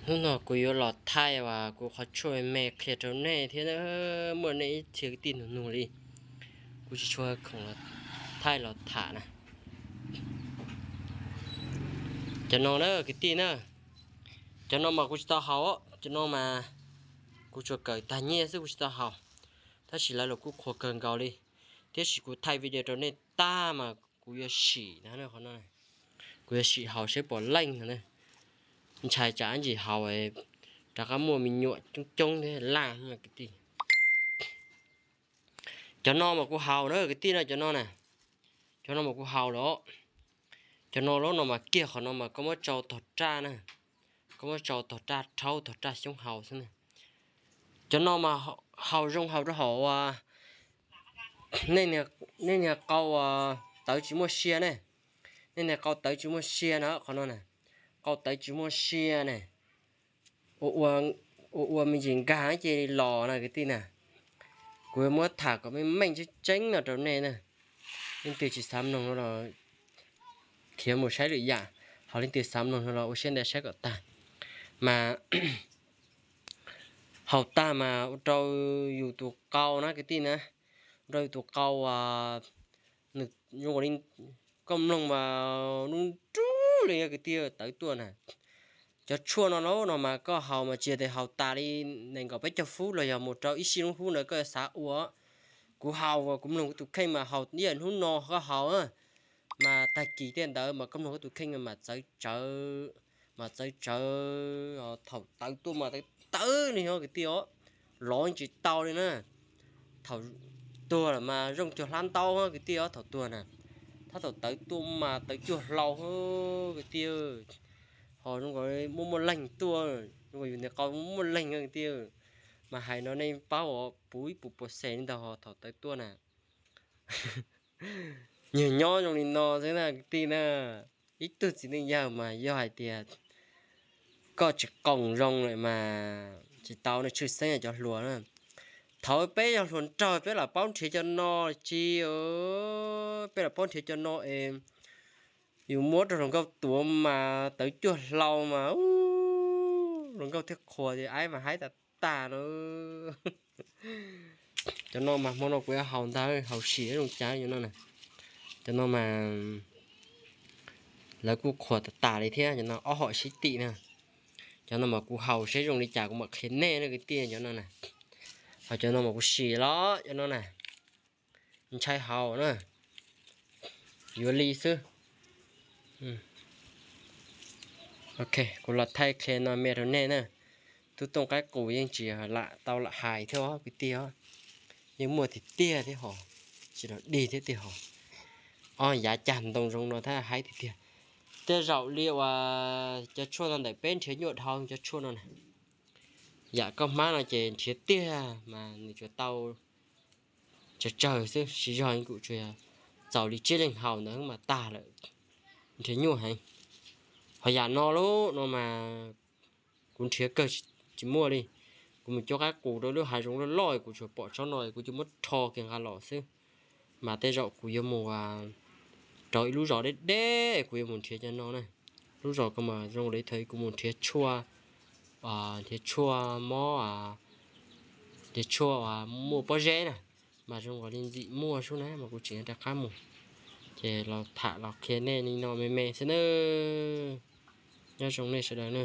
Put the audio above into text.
Hnub no kuv yuav los thaij uas kuv qhov tshuaj me me qhia rau nej thiab, muaj nej ib txhia kwv tij nug nug li, kuv tsis tshua khoom los thaij los tham na. Cov no na kwv tij na, cov no mas kuv tsis tau haus, cov no mas kuv tsuas kawm tag nyiaj xwb kuv tsis tau haus, tab sis lawv los kuj qhuas kawg nkaus li, tiam sis kuv thaij video rau nej tag mas kuv yuav sim na, kuv yuav sim haus seb puas leej no, ntshai tsam ntsis haus rov qab muaj me nyuam coob coob thiab laj kwv tij. Cov no mas kuv haus na kwv tij no, cov no na, cov no mas kuv haus lawm. Cov no lub no mas kiag qhov no mas koj muab tsau tog raj na, koj muab tsau tog raj rhaub tog raj xyoob haus xwb na. Cov no mas haus zoo haus rau hauv uas nej niag qau tawv tsis muaj sia ne, nej niag qau tawv tsis muaj sia na, qhov no na, qau tawv tsis muaj sia ne, ua ua me ntsis nkag ces los na kwv tij na. Kuv yuav muab tham kom meej meej tseeb tseeb no rau nej na. Leej twg tsis xav mloog no los khiav mus saib lwm yam, ho leej twg xav mloog no los ua siab ntev saib kom tag. Mas haus tag mas ua rau yus tus qau na kwv tij na, ua rau yus tus qau nws zoo li koj mloog mas nub nrub li kwv tij tawv tuaj na. Cov tshuaj no no mas koj haus mas tsis yog tias haus tas li nees nkaum peb caug fub los yog mus rau ib sij lub hub ntawd koj yuav xav ua. Kuv haus, kuv mloog kuv tus kheej mas haus ib yam hnub no koj haus mas tag kis tej ntawd mas koj mloog koj tus kheej mas txawv tsawv, mas txawv tsawv, thaum tawv tuaj mas tawv tawv li os kwv tij os, lov tsis tau li na. Thaum tuag lawm mas zoo cuag hlab ntaub kwv tij os, thaum tuag na, tab thaum tawv tuaj mas tawv cuag hlau kwv tij. Ho zoo nkaus muaj muaj leeg tuaj, zoo nkaus yus niag qau muaj leeg kwv tij. Mas hais no nej paub os, puv ib puas pua xees li ntawd ho thaum tawv tuaj na. Nyias nyob zoo li no xwb na kwv tij na. Ib tug txiv neej yawg mas yog hais tias koj tsis qoom zoo lawm mas tsis tau na, tshwj xeeb cov hluas na. Thaum peb yog hluas nraug peb lam paub nrhiav cov no tsis, peb lam paub nrhiav cov no es yus muab rau hluas nkauj tuav mas tawv cuag hlau mas hluas nkauj thiaj qhuas tias aib mas haib tas tas no. Cov no mas hmo no kuv yuav haus ntag, haus sim zoo cas cov no na. Cov no mas lawv kuj qhuas tas tas li thiab, cov no ob hom sib tim na. Cov no mas kuv haus seb zoo li cas kuv mam qhia nej na kwv tij cov no na. Ho cov no mas kuv sim los cov no na, ntshai haus na, yuav li xwb. Ok, kuv los thaij qhia no me rau nej na. Tub tooj qaib qus yeej tsis lam tau lam hais thiab os kwv tij os. Yeej muaj tiag tiag thiab hos, tsis los dig thiab tiag hos. Ob yav cag ntoo zoo no thiab haib tiag tiag. Tej zaum li uas cov tshuaj no ntawm peb nrhiav nyuaj dhau cov tshuaj no na. Yam koj hmab no ces nrhiav tiag mas nws tsuas tau tsawg tsawg xwb, siv zog kuj tsuas txaus li tsiab leeg haus ntawd mas tag lawm, nrhiav nyuaj heev. Ho yam no lub no mas kuv nrhiav kawg tsis muaj li. Kuv mus cuab qaib qus rau lub hav zoov loj loj kuv tsuas pom tsob no kuv cia muab rho kiag nqa los xwb. Mas tej zaum kuv yuav mus rau ib lub zos deb deb kuv yuav mus nrhiav cov no na. Lub zos ko mas zoo li thaum kuv mus nrhiav tshuaj, nrhiav tshuaj mob, nrhiav tshuaj uas muaj pob zeb na, mas zoo nkaus li ntxim muaj sub na mas kuv tseem rov qab mus. Ces los tham los qhia nej li no me me xwb na. Nyob zoo nej sawv daws na.